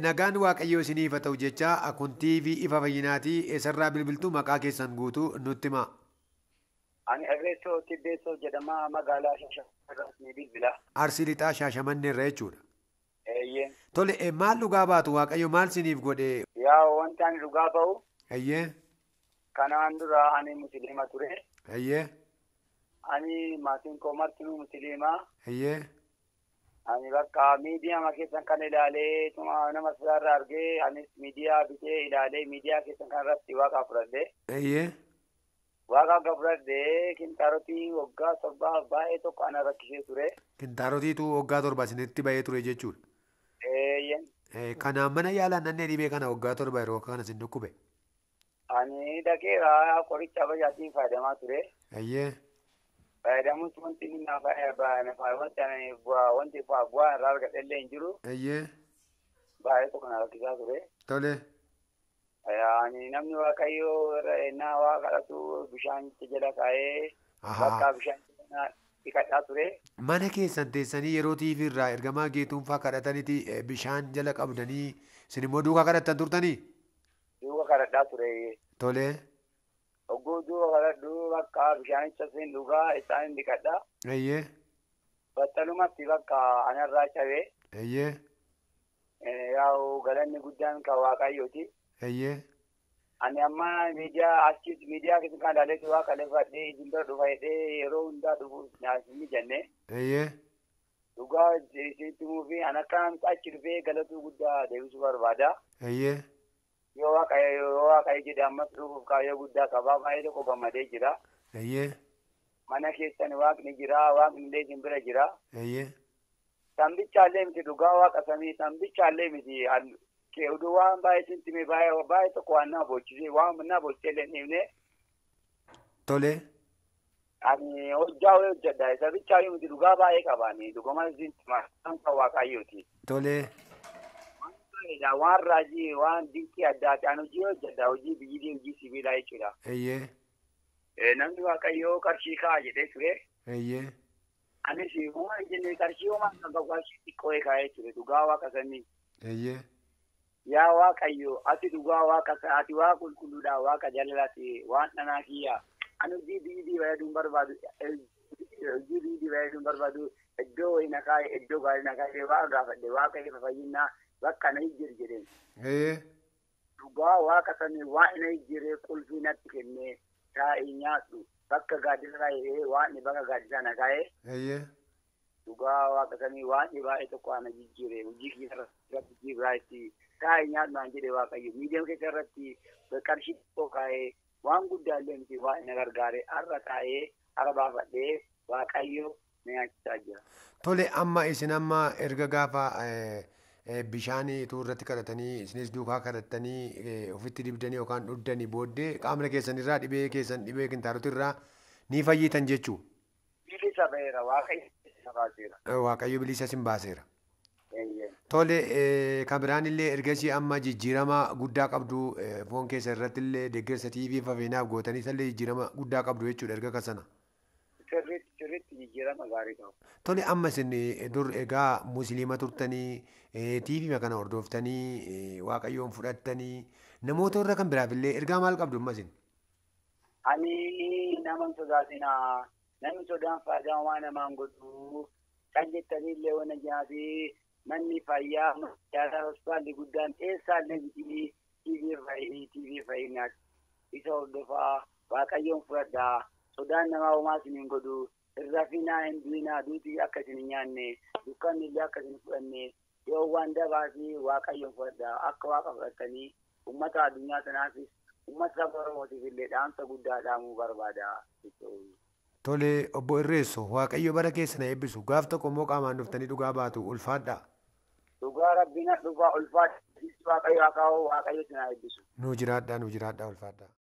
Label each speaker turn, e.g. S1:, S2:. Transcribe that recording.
S1: Nagaan Waaqayyoo isiniif haa ta'u jecha kun TV Ifa Fayyinaatii eessarraa bilbiltuu maqaa keessan guutuu nutti himaa.
S2: Ani Irreessoo Tibbeessoo jedhama magaalaa Shaashamannee bilbila.
S1: Arsii Lixaa Shaashamanneerra jechuudha.
S2: Eeyyee.
S1: Tole maal dhugaa baatu Waaqayyo maal siniif godhe?
S2: Yaa wanti ani dhugaa ba'u.
S1: Eeyyee.
S2: Kanaan dura ani musliima ture.
S1: Eeyyee.
S2: Ani maatiin koo martinuu musliima.
S1: Eeyyee.
S2: Ani bakka miidiyaa keessan kan ilaalee nama sirraa argee anis miidiyaa bitee ilaalee miidiyaa keessan kan irratti waaqa fudhadhe.
S1: Eeyyee.
S2: Waaqa akka fudhadhee kintaarotii waggaa 7 baay'ee tokko ana rakkisee ture.
S1: Kintaarotiitu waggaa 7 isinitti bahee ture jechuudha.
S2: Eeyyee.
S1: Kanaan mana yaalaa nannee dhibee kana waggaa 7 yeroo kana isin dhukkube.
S2: Ani dhaqeera qoricha abbayyaatiin fayyadamaa ture.
S1: Eeyyee.
S2: Fayyadamuus wanti inni wanti bu'aa irraa argadhe illee hin jiru.
S1: Eeyyee.
S2: Baay'ee tokko na rakkisaa ture.
S1: Tole.
S2: Ani namni Waaqayyoo irra ennaa waa kadhatu bishaanicha jala kaa'ee bakka bishaan dhiqadhaa ture.
S1: Mana keessan teessanii yeroo TV irraa ergamaa Geetuunfaa kadhataniiti bishaan jala qabdanii isin immoo duukaa kadhattan turtanii?
S2: Duuka kadhadhaa ture.
S1: Tole.
S2: Ogguu duuka kadhadhu bakka bishaanicha siin dhugaa isaan dhiqadha.
S1: Eeyyee.
S2: Battalumatti bakka anarraa cabee.
S1: Eeyyee.
S2: Yaa'u galanni guddaan kan Waaqayyooti.
S1: Eeyyee.
S2: Ani amma miidiyaa achitti miidiyaa keessa kan ilaalee waaqa lafadhee isin bira dhufa jedhee yeroo hundaa dhufuuf naaf hin mijanne.
S1: Eeyyee.
S2: Dhugaa isinitti himuu fi ani akka achi dhufee galatuu guddaa deebisuu barbaada.
S1: Eeyyee.
S2: Yoo Waaqayyo jedhe ammas dhufuuf kaayyoo guddaa qabaa baay'ee tokko gammadee jira.
S1: Eeyyee.
S2: Mana keessan waaqni jira waaqni illee isin bira jira.
S1: Eeyyee.
S2: Sanbichaallee miti dhugaa waaqa samii sanbichaallee miti. Oduu waan baay'ee sitti hime baay'ee tokko waan nama boochisee waan nama boochisee illee hin himne.
S1: Tole.
S2: Ani hojjaa wayii hojjedha. Isa bichaa miti dhugaa baay'ee qaba. Ani dhuguma sitti hima kan Waaqayyooti.
S1: Tole.
S2: Waan raajii waan dinqii addaati. Ani hojii hojjedha. Hojii biyyii hojii sibiilaa jechuudha.
S1: Eeyyee.
S2: Namni Waaqayyoo qarshii kaa'a jedhee ture.
S1: Eeyyee.
S2: Anis homaa hin jenne qarshii homaa kan qabu qarshii xiqqoo kaa'ee ture dhugaa waaqa samii.
S1: Eeyyee.
S2: Yaa Waaqayyo ati dhugaa waaqa ati waa qulqulluudha waaqa jaalalaati waan dhanaa kiyya ani hojii biyyii fayyaduu barbaadu hojii biyyii fayyaduu barbaadu iddoo wayii na kaa'e iddoo gaarii na kaa'e waaqa gaafadhe waaqa ifa fayyinaa bakka na jijjiiri jedheen. Dhugaa waaqa samii waan na jijjiiree qulfii natti kennee taa'ii nyaadhu bakka gaaddisa kaa'ee waan bakka gaaddisaa na kaa'e. Dhugaa waaqa samii waan baay'ee tokko ana jijjiire hojii kiyya irratti jijjiirraa taa'ee nyaadhu naan jedhe Waaqayyo miidiyaa keessa irratti qarshii xiqqoo kaa'ee waan guddaa illee miti waan na gargaare har'a taa'ee har'a baafadhee Waaqayyo na nyaachisaa jira.
S1: Tole amma isin amma erga gaafa bishaan ituu irratti kadhatanii isinis duukaa kadhattanii ofitti dibdanii yookaan dhuddanii booddee qaamni keessan irraa dhibee keessan dhibee kintaarotii irraa ni fayyitan jechuu.
S2: Bilisa ba'eera Waaqayyo bilisa baaseera.
S1: Waaqayyo bilisa isin baaseera. Tole kan biraan illee ergasii amma jijjiirama guddaa qabdu foon keessa irratti illee deeggarsa TV Fayyinaaf gootanii illee jijjiirama guddaa qabdu jechuudha erga kan sana.
S2: Sirriitti jijjiirama gaarii qabu.
S1: Tole amma isin dur egaa musliima turtanii TV kana hordoftanii Waaqayyoon fudhattanii namoota warra kan biraaf illee ergaa maal qabdu amma isin?
S2: Ani nama hin sodaatinaa namni sodaan faayidaa waan namaan godhu kan jettanii illee waan nyaati. Manni fayyaa yaalaa hospitaalli guddaan eessaallee miti TV Fayyinaati. Isa hordofaa Waaqayyoon fudhadhaa sodaan namaa homaa isin hin godhu irra finaa hin du'inaa duuti akka isin hin nyaanne dukkanni illee akka isin hin fudhanne yoo waan dabaa fi Waaqayyoon fudhadhaa akka waaqa fudhattanii uummata addunyaa sanaafis uummata saba Oromootiif illee dhaamsa guddaa dhaamuu barbaada.
S1: Tole obbo Irreessoo Waaqayyo bara keessa na eebbisu gaaf tokko immoo qaamaan dhuftanii dhugaa baatu ulfaadhaa.
S2: Dhugaa rabbiin dhugaa ulfaadha. Waaqayyo haa kaa'u Waaqayyo isin haa eebbisu.
S1: Nuu jiraadhaa ulfaadhaa.